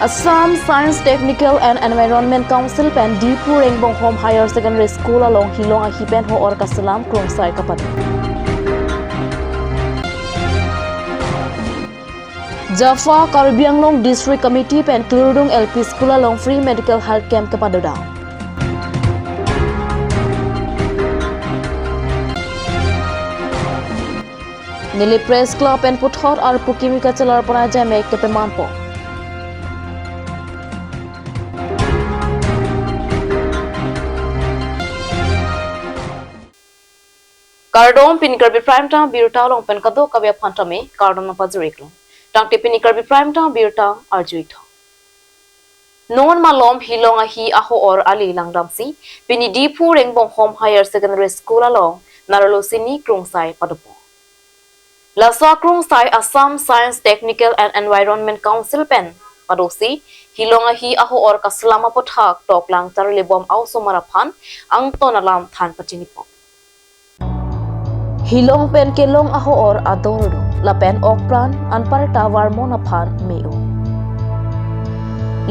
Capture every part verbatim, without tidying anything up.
Assam Science Technical and Environment Council pen Diphu Rengbonghom Higher Secondary School along Hilong ahi pen ho-or kaselam Krongsai kapado. Jafa Karbi Anglong District Committee pen Klurdung L P School along free medical health camp kepadoda. Nilip Press Club pen puthot arpu kimi kachelar pon ajai mek kepemanpo. Kardom, pini Karbi Prime Time birta along pen kadokave aphan tame kardom nangpajir-iklo. Tangte pini Karbi Prime Time birta arju-ik tha. Non malom Hilong ahi a-ho-or ali langdamsi pini Diphu Rengbonghom Higher Secondary School along narlo sini Krongsai padopo. Laso Krongsai Assam Science Technical and Environment Council pen padosi Hilong ahi a-ho-or kaselam aputhak toklang charlibom a-osomar aphan angton alam than pachinipo. Hilong pen kelong a-ho-or ador do, lapen okpran anparta varmon aphan me-o.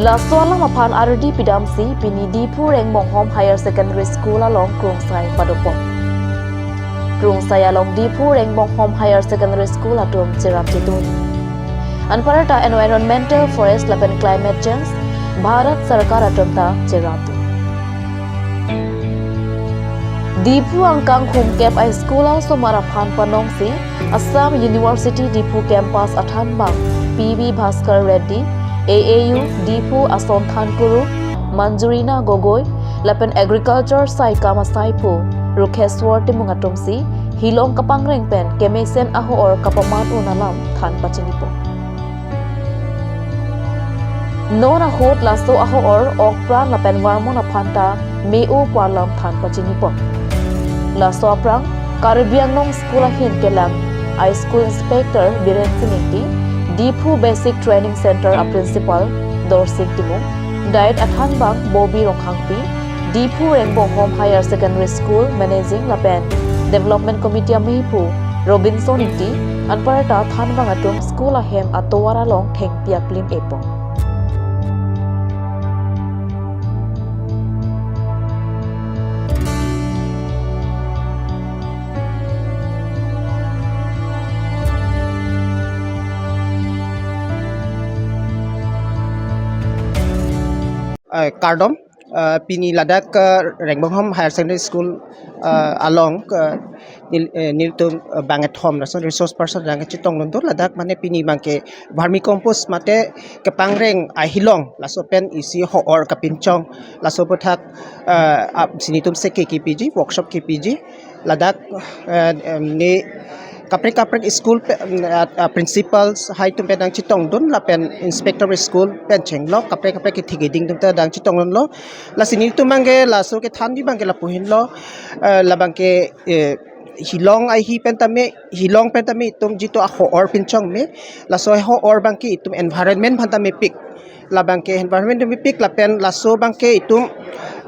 Laso alam aphan ardi pidamsi pini Diphu Rengbonghom Higher Secondary School along Krongsai padopo. Krongsai along Diphu Rengbonghom Higher Secondary School atum cherap chetun. Anparta Environmental Forest lapen Climate Change Bharat Sarkar atum ta cherap dun. Diphu angkang humkep a-school a-osomar aphan panongsi Assam University Diphu Campus athanbang P V Bhaskar Reddy, A A U Diphu ason thankuru Manjurina Gogoi, lapen Agriculture saikam asaiphu Rukheswar Timung atumsi Hilong kapangreng pen kemesen a-ho-or kapaman un alam than pachinipo. Non ahut laso a-ho-or okpran lapen varmon aphan ta me-o pu alam than pachinipo. Laso aphrang Karbi Anglong School ahin kelang a-school inspector Biren Sing Ingti, Diphu Basic Training Center a-principal Dorsing Timung, diet athanbang Bobby Ronghangpi, Diphu Rengbonghom Higher Secondary School Managing lapen Development Committee amephu Robinson Ingti, anparta thanbang atum school ahem atovar along thengpi aplim epo. Eh, kardom, eh, pini ladak, eh, Rengbonghom Higher Secondary School, eh, along, eh, nil-, eh, nelitum, eh, bangkethom lason resource person abang chetong lun do, ladak mane pini abangke vermicompost mate kepangreng ahilong laso pen isi ho-or kapinchong, laso aputhak, eh, ap-, si nelitum seke kepiji, workshop kepiji, ladak, eh, em, ne kaprek kaprek school pen, em, ah, ah, principals hai atum pen nangchetong dun lapen inspector school pen chenglok kaprek kaprek kethek keding atum ta nangchetong dunlo. Lasi nelitum abangke laso kethan di abangke lapu henlo, eh, labangke, eh, hilong ahi pen tame, hilong pen tame itum jitu a-ho-or pinchong me, laso ho-or abangke itum environment aphan tame pik. Labangke environment tame pik lapen laso abangke itum,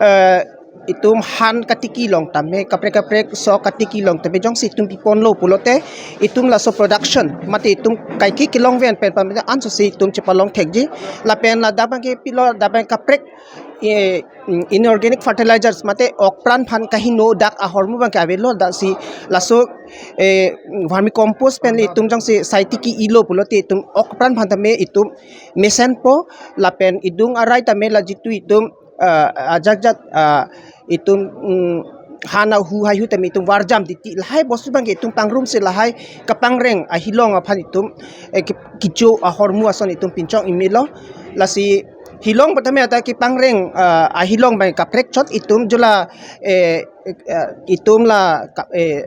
eh, itum han katiki along tame, kaprek kaprek sok katiki along tame jongsi itum piponlo pulote, itum laso production mate itum kaike kelongve pen pameda ansosi itum chepalong thekji. Lapen ladak abangke pilo, ladak abang kaprek, eh, inorganic fertilizers mate okpran aphan kaheno dak ahormu abangke avelo, dak si laso, eh, vermicompost pen le itum jongsi sai tiki-ilo pulote itum okpran aphan tame itum mesenpo, lapen idung arai tame la jitu itum, ah, ajat jat, ah, itum, mm, han ahu haihu tame itum varjam titi lahai bostu abangke itum pangrumsi lahai kapangreng ahilong aphan itum, eh, ki-, kecho ahormu ason itum pinchong imelo. Lasi hilong pen tame ata kepangreng, ah, ahilong abang kaprek chot itum jula, eh, eh, itum la ka-, eh,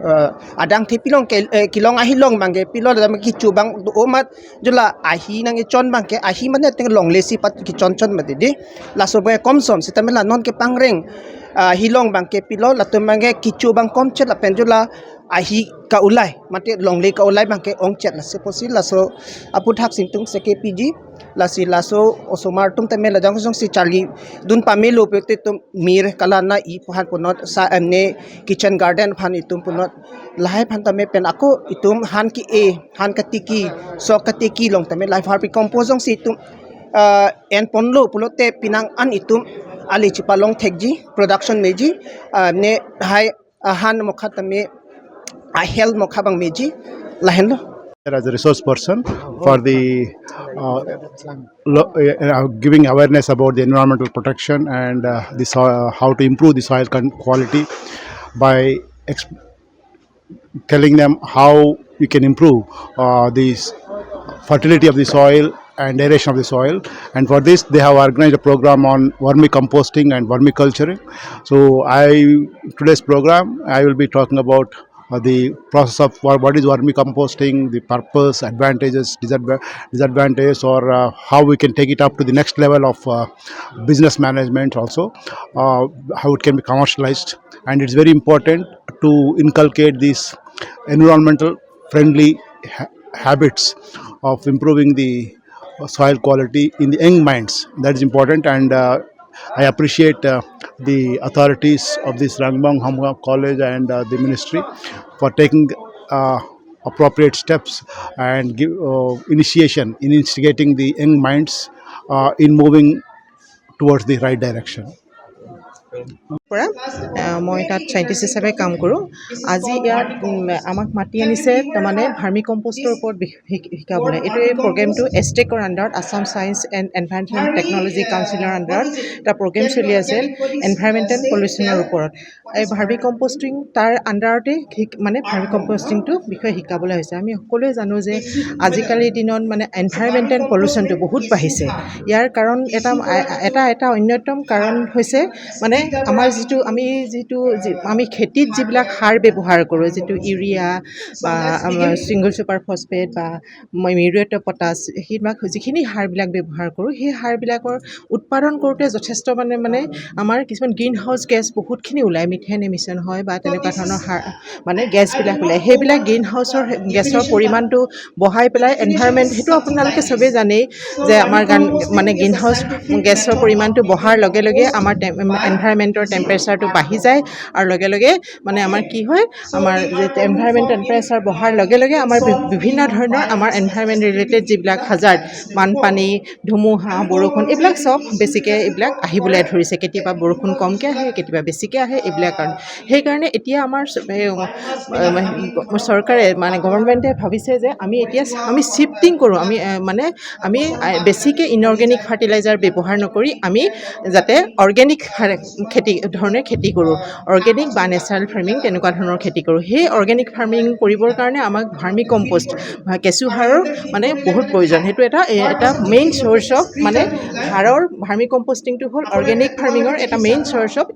eh, adang the pilong ke, eh, kelong ahilong abangke pilo dam kecho abang do amat jula ahi nangkechon abangke ahi mane ateng longle si pat kechon chon mati di. Laso abangke komsom sitame la non kepangreng, Ah, hilong abangke pilo, latum abangke kecho abang komchet lapen jo la ahi ka-ulai, mate longle ka-ulai abangke ongchet, lasi pusi laso aputhak si itum seke piji, lasi laso osomar atum tame lajang jongsi charlidun pamelo pute itum mir kalan na-i pu aphan punot, sa emne kitchen garden aphan itum punot, lahai aphan tame pen ako itum han ke-e, han katiki, sok katiki along tame lahai vermicompose jongsi itum ah, enponlo pulote penang an itum ale chepalong thekji, production meji, ah, ne hai, ah, han mokha tame, ah, health mokha abang meji, lahenlo. As a resource person for the uh, lo- uh, giving awareness about the environmental protection and uh, the soil, how to improve the soil con- quality by exp- telling them how you can improve uh, the s- fertility of the soil and aeration of the soil. And for this, they have organized a program on vermicomposting and vermiculturing. So, I today's program, I will be talking about uh, the process of what, what is vermicomposting, the purpose, advantages, disadva- disadvantages, or uh, how we can take it up to the next level of uh, business management also, uh, how it can be commercialized. And it's very important to inculcate these environmental friendly ha- habits of improving the soil quality in the young minds. That is important, and uh, I appreciate uh, the authorities of this Rangbang Hamga College and uh, the ministry for taking uh, appropriate steps and give uh, initiation in instigating the young minds uh, in moving towards the right direction. পৰা আহ, মই তাত চাইণ্টিষ্ট হিচাপে কাম কৰোঁ। আজি ইয়াত উম, আমাক মাতি আনিছে তাৰমানে ভাৰ্মি কম্পষ্টৰ ওপৰত বি- শিক- শিকাবলৈ। এইটো এই প্ৰগ্ৰেমটো এষ্টেকৰ আণ্ডাৰত, Assam science and environment technology কাউন্সিলৰ আণ্ডাৰত এটা প্ৰগ্ৰেম চলি আছে, এনভাইৰনমেণ্টেল পলিউশ্যনৰ ওপৰত। এই ভাৰ্মি কম্পষ্টিং তাৰ আণ্ডাৰতে শিক- মানে ভাৰ্মি কম্পষ্টিংটো বিষয়ে শিকাবলৈ হৈছে। আমি সকলোৱে জানো যে আজিকালিৰ দিনত মানে এনভাইৰনমেণ্টেল পলিউশ্যনটো বহুত বাঢ়িছে। ইয়াৰ কাৰণ এটা এটা এটা অন্যতম কাৰণ হৈছে মানে আমাৰ যিটো আমি যিটো যি- আমি খেতিত যিবিলাক সাৰ ব্যৱহাৰ কৰোঁ, যিটো ইউৰিয়া বা ছিংগল ছুপাৰ ফছফেট বা মিউৰেট অফ পটাছ, সেইবিলাক যিখিনি সাৰবিলাক ব্যৱহাৰ কৰোঁ, সেই সাৰবিলাকৰ উৎপাদন কৰোঁতে যথেষ্ট মানে মানে আমাৰ কিছুমান গ্ৰীণ হাউচ গেছ বহুতখিনি ওলায়, মিথেন এমিশ্যন হয় বা তেনেকুৱা ধৰণৰ সাৰ মানে গেছবিলাক ওলায়। সেইবিলাক গ্ৰীণ হাউচৰ গেছৰ পৰিমাণটো বঢ়াই পেলাই এনভাইৰনমেণ্ট, সেইটো আপোনালোকে চবেই জানেই যে আমাৰ গান মানে গ্ৰীণ হাউচ গেছৰ পৰিমাণটো বঢ়াৰ লগে লগে আমাৰ টেম- এনভাইৰনমেণ্টৰ টেম্পাৰেচাৰটো বাঢ়ি যায় আৰু লগে লগে মানে আমাৰ কি হয়, আমাৰ এনভাইৰনমেণ্ট টেম্পাৰেচাৰ বঢ়াৰ লগে লগে আমাৰ বি- বিভিন্ন ধৰণৰ আমাৰ এনভাইৰনমেণ্ট ৰিলেটেড যিবিলাক হাজাৰ্ড, বানপানী, ধুমুহা, বৰষুণ, এইবিলাক চব বেছিকৈ এইবিলাক আহিবলৈ ধৰিছে। কেতিয়াবা বৰষুণ কমকৈ আহে, কেতিয়াবা বেছিকৈ আহে, এইবিলাক কাৰণে। সেইকাৰণে এতিয়া আমাৰ চ- এই, এ, চৰকাৰে মানে গভৰ্ণমেণ্টে ভাবিছে যে আমি এতিয়া আমি শ্বিফ্টিং কৰোঁ, আমি এ, মানে আমি এ, বেছিকৈ ইনঅৰ্গেনিক ফাৰ্টিলাইজাৰ ব্যৱহাৰ নকৰি আমি যাতে অৰ্গেনিক খেতি ধৰণে খেতি কৰোঁ, অৰ্গেনিক বা নেচাৰেল ফাৰ্মিং তেনেকুৱা ধৰণৰ খেতি কৰোঁ। সেই অৰ্গেনিক ফাৰ্মিং কৰিবৰ কাৰণে আমাক ভাৰ্মি কম্পষ্ট বা কেঁচু সাৰৰ মানে বহুত প্ৰয়োজন। সেইটো এটা এ- এটা মেইন চ'ৰ্চ অফ মানে সাৰৰ, ভাৰ্মি কম্পষ্টিংটো হ'ল অৰ্গেনিক ফাৰ্মিঙৰ এটা মেইন চ'ৰ্চ অফ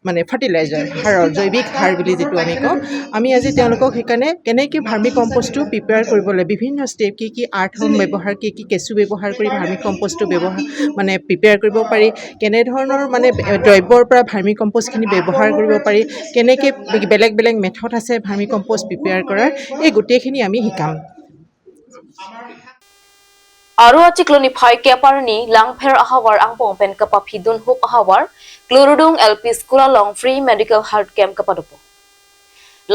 মানে ফাৰ্টিলাইজাৰ, সাৰৰ, জৈৱিক সাৰ বুলি যিটো আমি কওঁ। আমি আজি তেওঁলোকক সেইকাৰণে কেনেকৈ ভাৰ্মি কম্পষ্টটো প্ৰিপেয়াৰ কৰিবলৈ বিভিন্ন ষ্টেপ, কি কি আৰ্থ ফৰ্ম ব্যৱহাৰ, কি কি কেঁচু ব্যৱহাৰ কৰি ভাৰ্মি কম্পষ্টটো ব্যৱহাৰ মানে প্ৰিপেয়াৰ কৰিব পাৰি, কেনেধৰণৰ মানে দ্ৰব্যৰ পৰা ভাৰ্মি কম্পষ্টখিনি ব্যৱহাৰ কৰিব পাৰি, কেনেকৈ বেলেগ বেলেগ মেথড আছে ভাৰ্মি কম্পষ্ট প্ৰিপেয়াৰ কৰাৰ, এই গোটেইখিনি আমি শিকাম। Aro achiklo niphai kep arni Langpher ahavar angbong pen kapaphidun huk ahavar Klurudung L P School along free medical health camp kapadopo.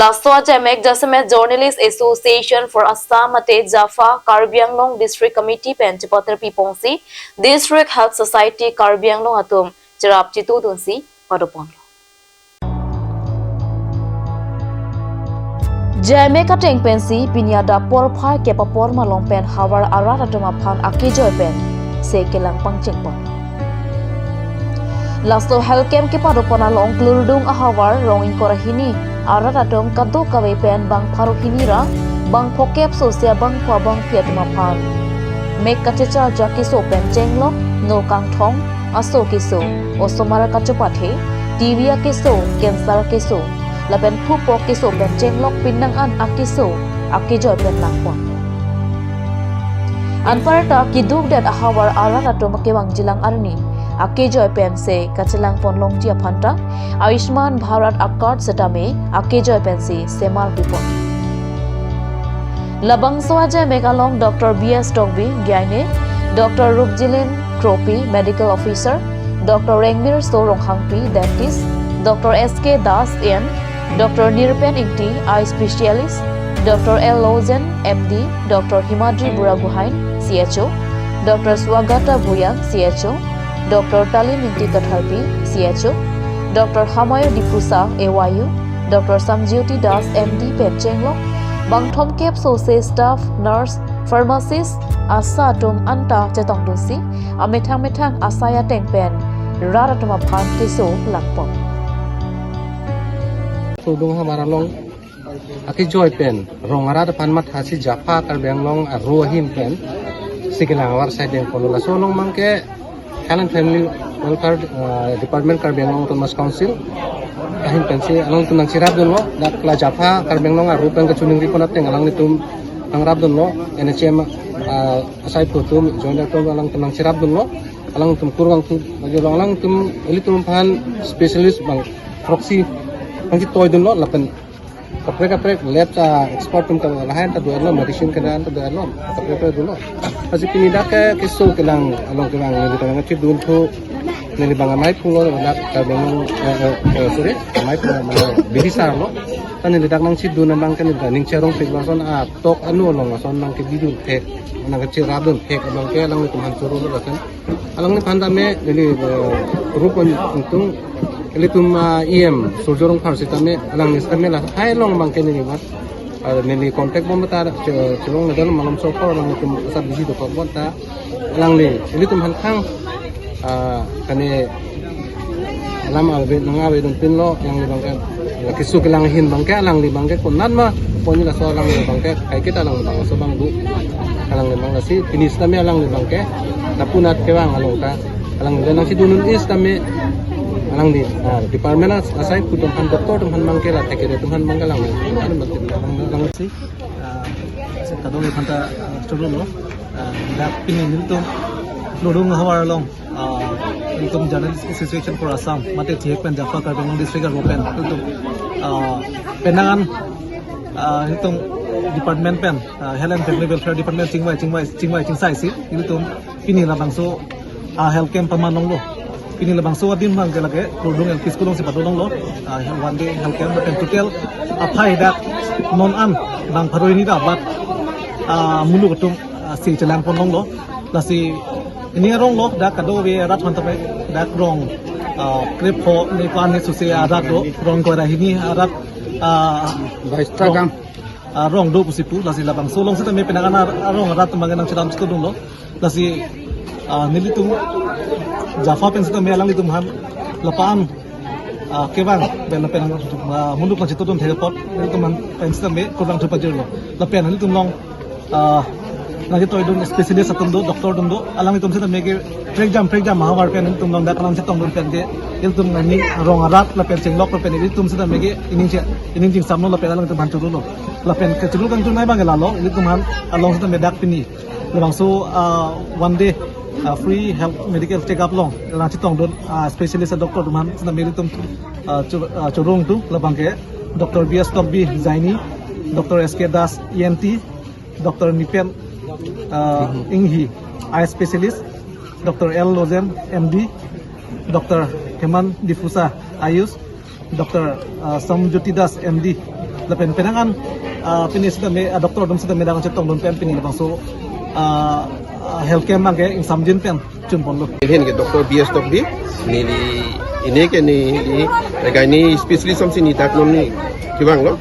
Laso ajemek jasemet Journalist Association for Assam mate JAFA Karbi Anglong District Committee pen chepater pipongsi District Health Society Karbi Anglong atum cherap chitudunsi padoponlo. J M A kateng pensi pini adap porphai kep apor malom pen havar arat atum aphan akejoi pen se kelang pangchengpon. Laso health camp kepadopon along Klurudung ahavar rong ingkoi ra hini arat atum kadokave pen bang pharo hini ra bang phokep sose bang pho bang phi atum aphan mek kachecha ja keso pen chenglok, no kangthong, aso keso, osomar kachopathe, T B akeso, cancer akeso, lapen phupok keso pen chenglok pinang an akeso akejoi pen langpon. Anparta keduk det ahavar arat atum kevangjilang arni akejoi pensi kachelang ponlongji aphanta Ayushman Bharat a-card setame akejoi pensi semar pipon. Labangso ajaimek along Doctor B S Tokbi, Gyne, Doctor Rupjilin Kropi, Medical Officer, Doctor Rengmirso Ronghangpi, Dentist, Doctor S K Das, E N, Doctor Nirpen Ingti, Eye Specialist, Doctor L Lozen, M D, Doctor Himadri Buragohain, C H O, Doctor Swagata Bhuyang, C H O, Doctor Talin Ingti Katharpi, C H O, Doctor Hamayo Diphusa, A Y U, Doctor Samjyoti Das, M D pen chenglok bang thomkep sose staff, nurse, pharmacist, ASHA atum anta chetongdunsi amethang methang asai ateng pen rat atum aphan keso langpon. Kurdung Havar along akejoi pen rong arat aphan mathasi Japha Karbi Anglong aro ahin pensi kelang avarsai dengponlo. Laso along abangke Health and Family Welfare, uh, Department, Karbi Anglong Autonomous Council ahin pensi alangtum nangcherapdunlo. Dak la Japha Karbi Anglong aro pen kachiningri pon ateng alanglitum nangrapdunlo. N H M, uh, asai atum, joint atum alangtum nangcherapdunlo. Alangtum kurvangthu lagi along alangtum ilitum aphan specialist bang proxy nangchetoidunlo lapen kaprek kaprek lab ta expert atum ta lahai ta do-etlo, medicine kedo-an ta do-etlo, kaprek kaprek dolo. Lasi pini dak ke keso kelang along kelang neli ta nangchedunthu, neli bang amei phunglo dak Karbi Anglong, eh, eh, eh, sorry, amei phunglo, mane bihisa lo. Ta neli dak nangchedun abangke neli ta ning cherongpiklo ason atok anu along ason nangkebidun thek, nangkecherapdun thek abangke alanglitum aphan choro lo ason. Alangliphan tame neli, eh, rup on untung ilitum, ah, E M Surjya Rongphar sitame alangli sitame lahai along abangke neli mat, ah, neli contact bom ta che-, chelongledetlo malom so apor alanglitum asap busy dokok bom ta alangli ilitum aphan thang, ah, kane alam ave nang avedunpinlo alangli abangke. La keso kelang ahin abangke alangli abangke konat ma pon laso alangli abangke kaiketa alangli abang laso abang do. Alangli abang lasi pini sitame alangli abangke lapu anat kevang along ta alangli nangchedun un-e sitame alangli, ah, department as-, asai atum aphan doctor atum aphan abangke la thekere atum aphan abangke alangli. Alangli, alangli si, ah, kadokave aphanta, ah, choro lo, ah, dak pini nelitum Kurdung Havar along, ah, nelitum Journalist Association for Assam mate chihek pen Japha Karbi Anglong District aro pen nelitum, ah, penang an, ah, nelitum department pen, ah, Health and Family Welfare Department chingvai chingvai chingvai chingsaisi nelitum pini labangso, ah, health camp paman longlo. Pini labangso adim abangke lake Kurdung L P School alongsi padolonglo, ah, one day health camp lapen total aphai dak non an bang pharo hini ta bat, ah, muluk atum, ah, si chelang ponlonglo. Lasi pini arong lo dak kadokave arat aphan tame dak rong, ah, krepho ne pan ne suse arat do, rong ingkoi ra hini arat, ah, Baista rong, kam. Ah, rong do pusi pu, lasi labangso along sitame penang an ar-, arong arat atum abangke nangchelang chitodunlo. Lasi, ah, nelitum Japha pen sitame alanglitum aphan lapu an, ah, kevang pen lapen, ah, muluk nangchetodun thek apot nelitum aphan pen sitame kurvangthu pajirlo. Lapen nelitum along, ah, nangchetoidun specialist atum do, doctor atum do, alanglitum sitame ke prekjam prekjam ahavar pen nelitum along dak nangchetongdun pen ke ilitum nani rong arat lapen chenglok lapen ilitum sitame ke ining che, ining chingsamlo lapen alanglitum aphan chorolo. Lapen kechoro kangchornei abangke lalo, ilitum aphan along sitame dak pini labangso, ah, one day, ah, free health medical check up along nangchetongdun, ah, specialist doctor atum aphan sitame ilitum, ah, cho-, ah, chorongthu labangke Doctor B S Tokbi, Gyne, Doctor S K Das, E N T, Doctor Nipen, ah, Inghi, eye specialist, Doctor L Lozen, M D, Doctor Heman Diphusa, Ayush, Doctor, ah, Samjyoti Das, M D, lapen penang an, ah, pini sitame, ah, doctor atum sitame dak nangchetongdun pen pini labangso, ah, ah, health camp abangke ingsamjin pen chunponlo. Neli ke Doctor B S Tokbi, neli, neli ke neli, eh, gyne specialist atum si neli dak non neli kevanglo.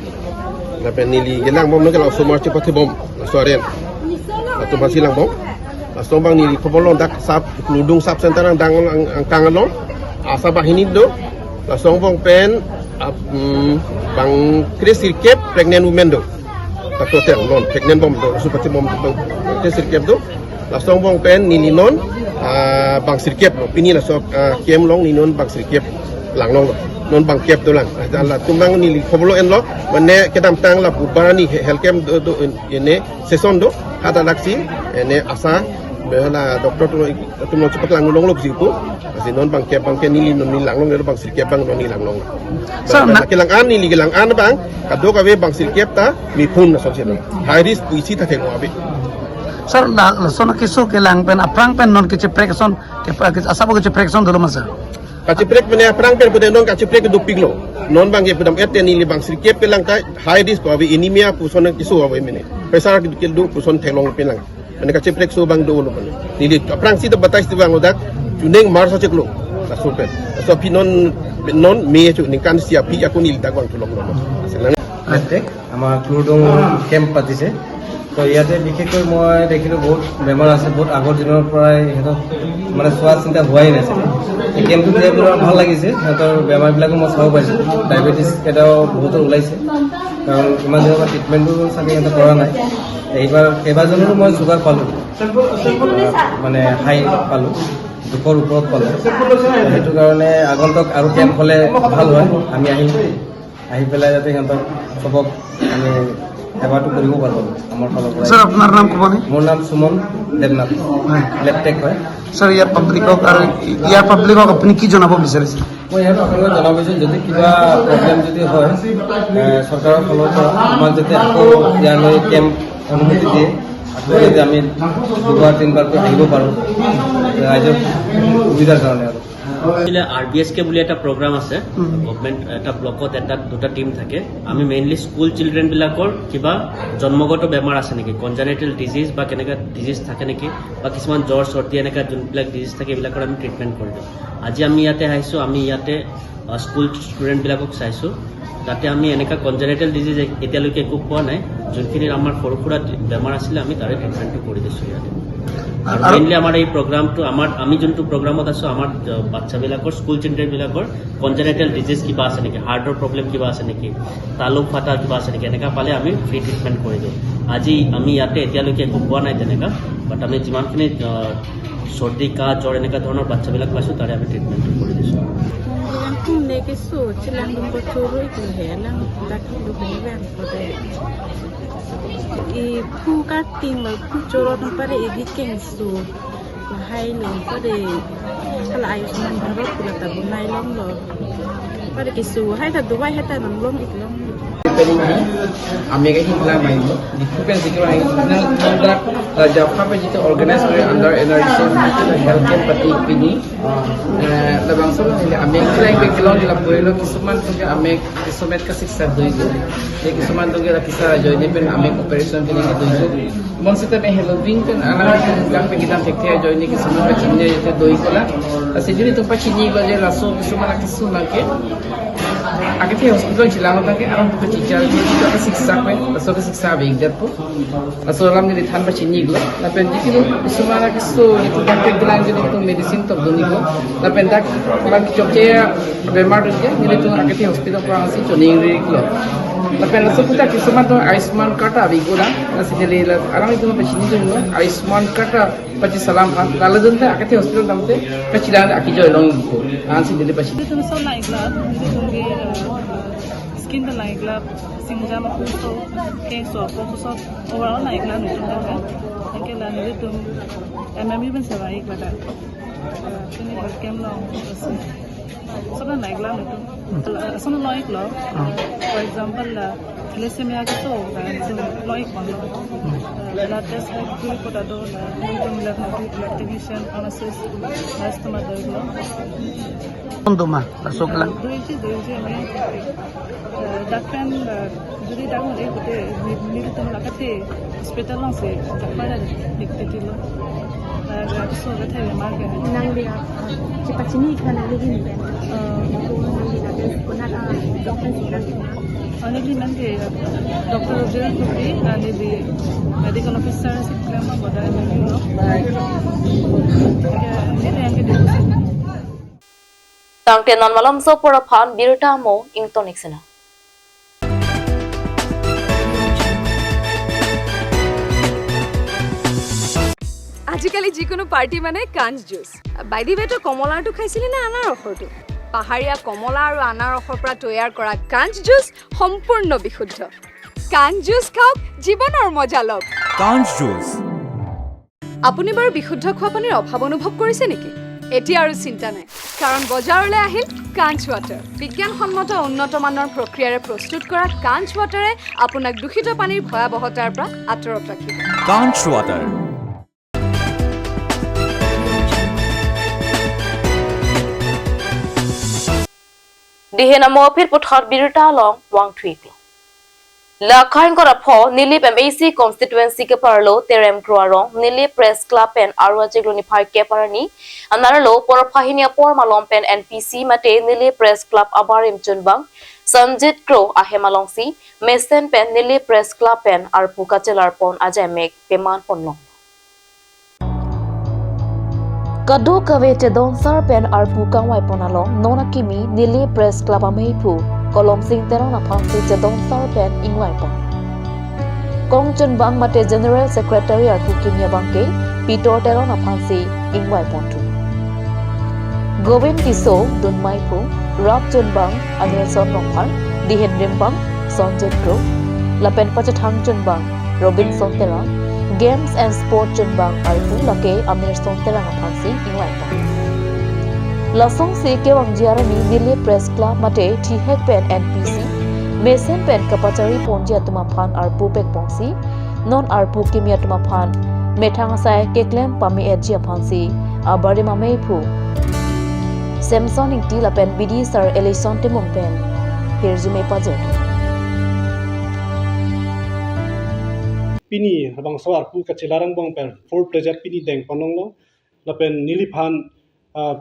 Lapen neli kelang bom neli ke la osomar chepathebom, laso aren. Latum aphansi lang bom. Laso abang neli khobor long dak sub, Kurdung sub center nang dang ang, angkang along. ASHA banghini do. Laso angbong pen, ap-, mm, bang kresirkep pregnant women do. Dak total non pregnant bom do, supathebom do, kresirkep do. Laso angbong pen neli non, ah, bang sirkep lo. Pini laso, ah, camp along neli non bang sirkep lang longlo. Non bang kep dolang. Ah, latum abang neli khobor lo enlo. Mane kedamtang la buba ni he-, health camp do, do, en-, ene session do. Hadak lasi ene ASHA Hala doctor atum, atum along chepaklangdun longlo pusi pu. Lasi non bang kep bang ke neli non neli langlong, bang sirkep bang non neli langlong. Sir, bang na- kelang-an, neli kelang-an bang, kadokave bang sirkep ta mi phun na son sino. High risk pusi ta thek mo abi. Sir, la, lason keso kelang pen, aphrang pen non kacheprek ason, ke, ke, asap kacheprek ason dolo ma sir? Kacheprek mane aphrang pen pute non kacheprek dopiklo. Non bang ke pudam et neli bang sirkep kelang ta high risk pu abi, anemia puson keso abi mene. Pressure kedo puson theklong pen lang. Mane kacheprek so bang dolo mane. Neli aphrangsi ta batai si bang ladak June March achiklo. Laso pen. Laso aphi non, non May chu ningkan isi aphi ako neli dak bang tulok lo. Selang. Leptek, আমাৰ ক্লুৰডুং কেম্প পাতিছে। তো ইয়াতে বিশেষকৈ মই দেখিলোঁ বহুত বেমাৰ আছে, বহুত আগৰ দিনৰ পৰাই সিহঁতক মানে চোৱা চিন্তা হোৱাই নাছিলে। এই কেম্পটো দিয়া পিছত ভাল লাগিছে, সিহঁতৰ বেমাৰবিলাকো মই চাব পাৰিছোঁ। ডায়েবেটিছ এটাও বহুতৰ ওলাইছে, কাৰণ ইমান দিনৰ পৰা ট্ৰিটমেণ্টো চাগে সিহঁতে কৰা নাই। এইবাৰ কেইবাজনৰো মই যোগাৰ পালোঁ, আহ, মানে হাই পালোঁ, দুশৰ ওপৰত পালোঁ। সেইটো কাৰণে আগন্তুক আৰু কেম্প হ'লে ভাল হয়, আমি আহিম। আহি পেলাই যাতে সিহঁতক চবক আমি সেৱাটো কৰিব পাৰোঁ আমাৰ ফালৰ পৰা। ছাৰ, আপোনাৰ নাম ক'ব নে? মোৰ নাম সুমন দেৱনাথ, হয়। লেপটেক হয়। ছাৰ, ইয়াৰ পাব্লিকক আৰু ইয়াৰ পাব্লিকক আপুনি কি জনাব বিচাৰিছে? মই ইয়াৰ পাব্লিকক জনাব বিচাৰিছোঁ, যদি কিবা প্ৰব্লেম যদি হয়, এ, চৰকাৰৰ ফালৰ পৰা আমাক যাতে আকৌ ইয়ালৈ কেম্প অনুমতি দিয়ে, আকৌ যদি আমি দুবাৰ তিনিবাৰকৈ আহিব পাৰোঁ ৰাইজৰ সুবিধাৰ কাৰণে আৰু। আছিলে আৰ বি এছ কে বুলি এটা প্ৰগ্ৰাম আছে। উম। গভৰ্ণমেণ্ট এটা ব্লকত এটা দুটা টিম থাকে। আমি মেইনলি স্কুল চিলড্ৰেনবিলাকৰ কিবা জন্মগত বেমাৰ আছে নেকি, কনজেনিটেল ডিজিজ বা কেনেকুৱা ডিজিজ থাকে নেকি, বা কিছুমান জ্বৰ চৰ্দি এনেকুৱা যোনবিলাক ডিজিজ থাকে, এইবিলাকৰ আমি ট্ৰিটমেণ্ট কৰি দিওঁ। আজি আমি ইয়াতে আহিছোঁ, আমি ইয়াতে, আহ, স্কুল ষ্টুডেণ্টবিলাকক চাইছোঁ। তাতে আমি এনেকুৱা কনজেনিটেল ডিজিজ এ-, এতিয়ালৈকে একো পোৱা নাই। যোনখিনিৰ আমাৰ সৰু সুৰা বেমাৰ আছিলে, আমি তাৰে ট্ৰিটমেণ্টটো কৰি দিছোঁ ইয়াতে। আৰু আৰু মেইনলি আমাৰ এই প্ৰগ্ৰামটো, আমাৰ, আমি যোনটো প্ৰগ্ৰামত আছোঁ, আমাৰ, আহ, বাচ্চাবিলাকৰ, স্কুল চিলড্ৰেনবিলাকৰ কনজেনিটেল ডিজিজ কিবা আছে নেকি, হাৰ্টৰ প্ৰব্লেম কিবা আছে নেকি, তালু ফাটা কিবা আছে নেকি, এনেকুৱা পালে আমি ফ্ৰী ট্ৰিটমেণ্ট কৰি দিওঁ। আজি আমি ইয়াতে এতিয়ালৈকে একো পোৱা নাই তেনেকুৱা, বাট আমি যিমানখিনি, আহ, চৰ্দি, কাহ, জ্বৰ এনেকুৱা ধৰণৰ বাচ্চাবিলাক পাইছোঁ, তাৰে আমি ট্ৰিটমেণ্টটো কৰি দিছোঁ। Yang kung ne ke so, chilang dum ko choro ik le he, lang dak dum ko ne bang ko de. I phu ka ting lo, phu choro dum pare i di keng so. Lahai lo, pare hala Ayushman Bharat pula ta bunai long lo. Pare ke so, hai ta Dubai hai ta nang long ik long. Pening hi, ame ka himla mai lo. Di kupen siklo ai, nang, nang dak, Raja Pha pe jito organize kore under N R D C, health camp pati pini. Eh, labangso lo neli ame klai pe kelong di lapu-elo, kisuman atum ke ame kisomit ka siksa do-iklo. Ye kisuman atum ke la kisa ajoine pen ame cooperation ke neli do-iklo. Bonsita me heloving pen alang lang pe kedam thekthe ajoine kisuman pachini ajoine do-iklo la. Lasi juri atum pachini-iklo je laso kisuman la kisuman ke. Akethe hospital chelang tangte alang pachini-iklo, siksa pe, laso ke siksa ave ik det po. Laso alam neli than pachini-iklo. Lapen jikilo kisuman la keso, jikilo dak pek bilang jikilo medicine tok do-iklo. Lapen dak bang chokche bemar do-iklo, nelitum akethe hospital aphrangsi choningri-iklo. Lapen laso puta kisuman atum Ayushman card ave-iklo. Lasi neli la alang itum pachini-iklo, Ayushman card pachi salam ha. Lala dun ta akethe hospital damte pachilang akejoi long-ikpo. Ansi neli pachini. Nelitum so lang-iklo, nelitum ke, eh, skin ta lang-iklo, singjam apuso, kengso apuso, overall lang-iklo nelitum ke. Anke la nelitum M M U pen sewa-iklo ta. Eh, pini ba camp long, so lang-iklo nelitum. Eh, so lang-iklo. Ah. For example, la thalassemia keso, la nelitum long-iklo. Eh, blood test la kuri kota do, la nelitum lab nelitum lab technician, pharmacist, nurse atum do-iklo. Kondo ma, laso kelang. Doji, doji, ami, eh, dak pen, eh, juri dak nang-e pute, ni, nelitum la kate hospital alongsi, dak pada dik titi lo. Eh, dak so dak thai ma ke. Nangli, ah, chepachini-ik nangli hini pen. Eh. Nangli dak pen konat, ah, dak pen si nangli. Ani di nang ke, Doctor Roger Kuki, ani di medical officer si klem ma boda M M U lo. Ya, ini yang kedua. Tangte non malomso apor aphan birta mo ingtonik sena. আজিকালি যিকোনো পাৰ্টি মানে কাঞ্চ juice. By the ৱে, তই কমলাৰটো খাইছিলি নে আনাৰসৰটো? পাহাৰীয়া কমলা আৰু আনাৰসৰ পৰা তৈয়াৰ কৰা কাঞ্চ জুচ সম্পূৰ্ণ বিশুদ্ধ। কাঞ্চ জুচ খাওক, জীৱনৰ মজা লওক। কাঞ্চ জুচ। আপুনি বাৰু বিশুদ্ধ খোৱা পানীৰ অভাৱ অনুভৱ কৰিছে নেকি? এতিয়া আৰু চিন্তা নাই, কাৰণ বজাৰলৈ আহিল কাঞ্চ ৱাটাৰ। বিজ্ঞানসন্মত উন্নত মানৰ প্ৰক্ৰিয়াৰে প্ৰস্তুত কৰা কাঞ্চ ৱাটাৰে আপোনাক দূষিত পানীৰ ভয়াৱহতাৰ পৰা আঁতৰত ৰাখিব। Kanch Water. Dihen amo aphi puthot birta along vangthuiklo. La khain kora pho Nilip M A C constituency keparlo Terem Kro arong Nilip Press Club pen arwa jiglo niphai kep arni anerlo porphahini apor malom pen N P C mate Nilip Press Club abarim chunbang Sanjit Kro ahem alongsi mesen pen Nilip Press Club pen arpu kachelar pon ajaimek peman ponlo. Kadokave chedonsar pen arpu kangvai pon along non akimi Nilip Press Club ameiphu Kolomsing Teron aphansi chedonsar pen ingvai pon. Kongchunbang mate General Secretary arpu kimi abangke Pitor Teron aphansi ingvai ponthu. Govind Tisso dunmeiphu, rap chunbang Anilson Rongphar, dihen rimbang Sanjit Kro, lapen pachethang chunbang Robinson Terang, Games and Sport chunbang arpu lake Amirson Terang aphansi ingvai pon. Lasonsi kevangji arni Nilip Press Club mate thihek pen N P C mesen pen kapachari ponji atum aphan arpu pek ponsi non arpu kimi atum aphan methang asai keklem pame-etji aphansi abarim ameiphu Samson Ingti lapen B D sir Elison Timung pen hirjume pajir. Pini labangso arpu kachelar angbong pen four pleasure pini deng ponlonglo lapen neliphan, ah,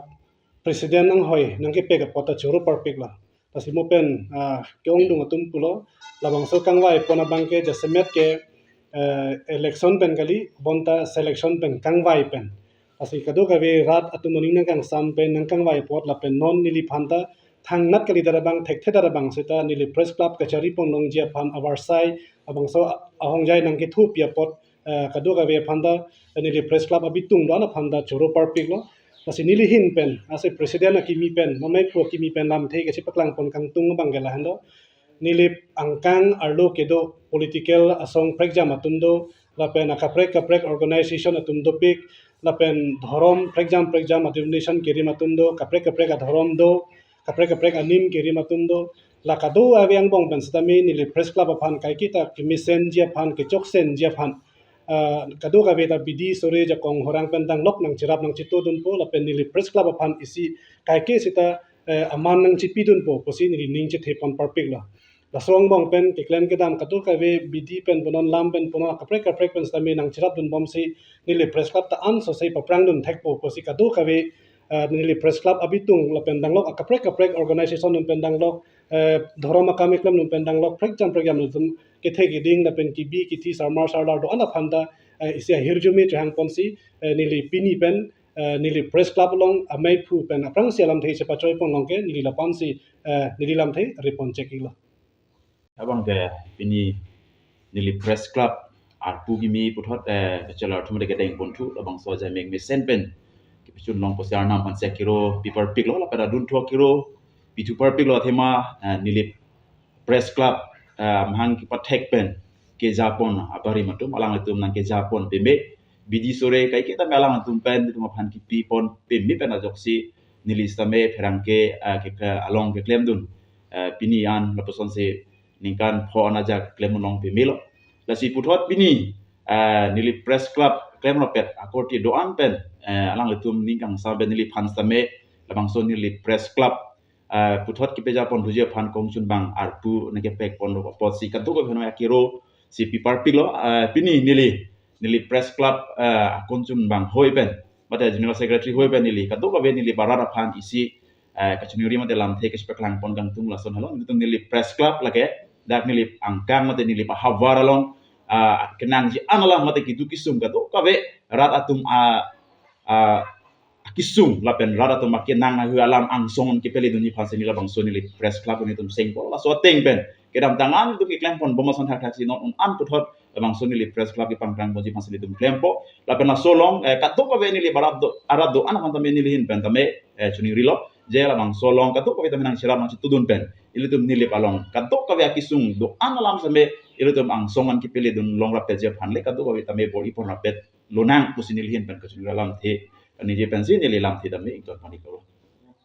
president anghoi nangkepek apot ta choro parpiklo. Lasi mo pen, ah, ke-ongdung atum pulo labangso kangvai pon abangke jasemet ke, eh, election pen kali bonta selection pen kangvai pen. Lasi kadokave rat atum aning nangkangsam pen nangkangvai apot lapen non neliphan ta thangnat kalidet abang thekthe det abang seta Nilip Press Club kachari ponlongji aphan avarsai labangso ahongjai nangkethupi apot, eh, kadokave aphan ta Nilip Press Club abitung do-an aphan ta choro parpiklo. Lasi neli ahin pen, ase president akimi pen, mameiphu akimi pen lamthe kachepaklang pon kangtung abangke lahenlo. Nilip angkang arlo kedo political asong prekjam atum do, lapen akaprek kaprek organization atum dopik, lapen dhorom prekjam prekjam denomination kerim atum do, kaprek kaprek adhorom do, kaprek kaprek anim kerim atum do, la kadokave angbong pen setame Nilip Press Club aphan kaiketa kemesenji aphan kechoksenji aphan, ah, kadokave ta B D sore jakong horang pen danglok nangcherap nangchetudunpo lapen Nilip Press Club aphan isi kaike seta, eh, aman nangchipidunpo pusi neli ning chethe pon parpiklo. Laso angbong pen keklem kedam kadokave B D pen punon lam pen punon kaprek kaprek pen setame nangcherapdunbomsi Nilip Press Club ta ansose paprangdun thekpo pusi kadokave, eh, Nilip Press Club abitung lapen danglok akaprek kaprek organization atum pen danglok, eh, dhorom akam keklem atum pen danglok prekjam prekjam atum kethe keding lapen kebi kethe sarmar sarlar do-an aphan ta, eh, isi ahirjume chehang ponsi, eh, neli pini pen, eh, Nilip Press Club along ameiphu pen aphrangsi alamthe chepachoi ponlongke neli lapu-ansi, eh, neli lamthe repon chekiklo. Abangke pini Nilip Press Club arpu kimi puthot, eh, kachelar atum kedeng ponthu labangso ajaimek mesen pen kepachunlong pusi Arnam aphansi akiro pi parpiklo lapen adunthu akiro pithu parpiklo athema, eh, Nilip Press Club, eh, amahang kepathek pen keja pon abarim atum alanglitum nangkeja pon peme, B D sore kaiketa me alanglitum pen itum aphan kipi pon peme pen ajoksi neli setame pherangke, eh, ke, ke along keklemdun, eh, pini an lapusonsi ningkan pho an ajak klemdunlong pemelo. Lasi puthot pini, eh, Nilip Press Club klemrapet akorte do-an pen, eh, alanglitum ningkangsam pen neliphan setame labangso Nilip Press Club, eh, puthot kepeja ponthuji aphan kongchunbang arpu nangkepek ponlo apotsi kadokave aphan akiro si pi parpiklo, eh, pini neli, Nilip Press Club, eh, akongchunbang hoi pen mate General Secretary hoi pen neli kadokave Nilip arat aphan isi, eh, kachiningri mate lamthe kachepaklang pon kangtung lason henlo. Nelitum Nilip Press Club lake dak Nilip angkang mate Nilip ahavar along, ah, kenangji an alam mate keduk kesung kadokave rat atum a, a, akesung lapen rat atum akenang ahu alam angsong kepeledunji aphansi neli labangso Nilip Press Club nelitum sengpo. Laso ateng pen kedamtang an nelitum keklem ponbom ason thakthaksi non un-an puthot labangso Nilip Press Club kepangkrang ponji aphansi nelitum klempo. Lapen laso along, eh, kadokave Nilip arat do, arat do-an aphan tame neli ahin pen tame, eh, chiningrilo je labangso along kadokave tame nangcherap nangchetudun pen ilitum Nilip along kadokave akesung do-an alam tame ilitum angsong an kepeledun longrapetji aphan le kadokave tame bor-i ponrapet lonang pusi neli ahin pen kachini alamthe, neli pensi neli lamthe tame ington pon-iklo.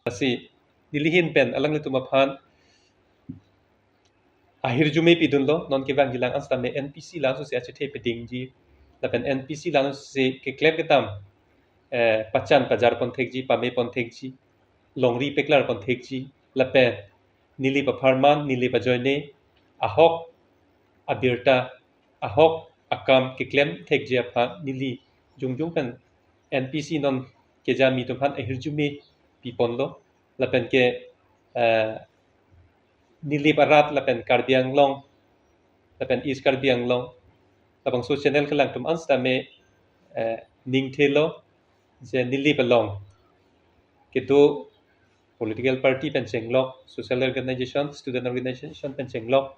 Lasi neli ahin pen alanglitum aphan ahirjume pidunlo, non kevangjilang an sitame N P C langsose achethe pedingji, lapen N P C langsose keklem kedam, eh, pachan pajar pon thekji, pame pon thekji, longri peklar pon thekji, lapen Nilip apharman, Nilip ajoine ahok abirta, ahok akam keklem thekji aphan neli jongjong pen N P C non kejami atum aphan ahirjume piponlo, lapen ke, eh, Nilip arat lapen Karbi Anglong lapen East Karbi Anglong labangso channel kelang atum an sitame, eh, ningthelo je Nilip along kedo political party pen chenglok, social organization, student organization pen chenglok,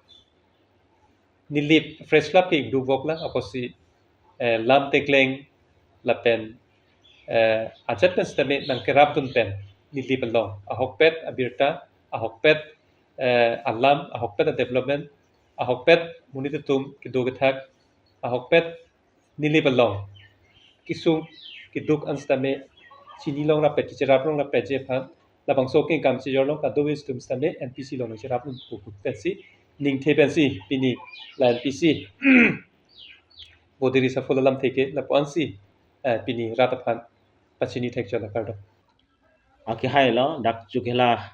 Nilip Press Club ke ingduk voklang apotsi, eh, lam tekleng lapen, eh, ajat pen sitame nangkerapdun pen Nilip along ahokpet abirta, ahokpet, eh, alam, ahokpet adevelopment, ahokpet monit atum kedo kethak, ahokpet Nilip along kesung keduk an sitame chinilongrap pen, kacheraplongrap pen je aphan labangso akengkam chejorlong kadokave atum sitame N P C along cherapdun pu pu pensi ningthe pensi pini la N P C Bodiri Saphulo alamthe ke lapu-ansi, eh, pini rat aphan pachini thekchot, kardom. Akehai lo dak Chokihola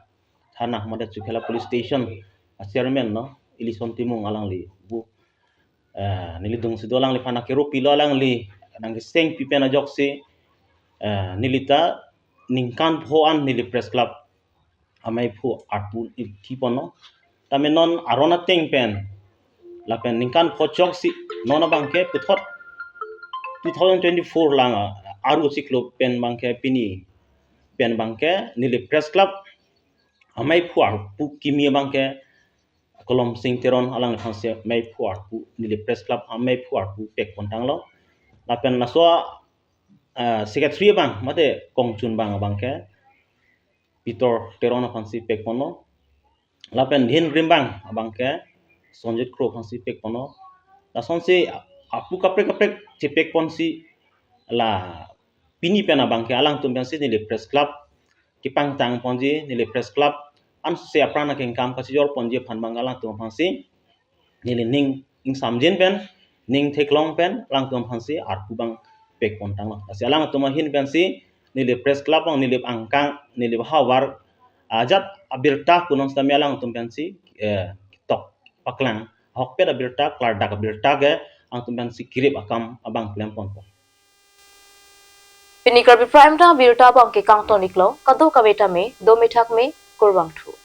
thana mate Chokihola police station a chairman lo Elison Timung, alangli bu, eh, neli dungsi do, alangliphan akero pilo, alangli nangkeseng pi pen ajoksi, eh, neli ta ningkan pho an Nilip Press Club ameiphu arpu neli thi ponlo. Tame non aron ateng pen lapen ningkan pho choksi non abangke puthot two thousand twenty-four lang, ah, aru chiklo pen abangke pini pen abangke Nilip Press Club ameiphu arpu kimi abangke Kolom Sing Teron, alangphansi ameiphu arpu, Nilip Press Club ameiphu arpu pek pon tanglo. Lapen laso, ah, secretary abang mate kongchun abang abangke Peter Teron aphansi pek ponlo. Lapen dhin rimbang abangke Sonjit Kro aphansi pek ponlo. Lasonsi apu kaprek kaprek chepek ponsi la pini pen abangke alangtum pensi Nilip Press Club kepangtang ponji, Nilip Press Club ansose apran akengkam kachejor ponji aphan abang alangtum aphansi neli ning ingsamjin pen, ning theklong pen alangtum aphansi arpu abang pek pon tanglo. Lasi alangtum ahin pensi Nilip Press Club along, Nilip angkang, Nilip havar ajat abirta pu non sitame alangtum pensi, eh, tok paklang ahokpet abirta, klardak abirta ke alangtum pensi kirip akam abang klem ponpo. Pini Karbi Prime Time abirta abangke kangton-iklo, kadokave tame dome thakme, kurvangthu.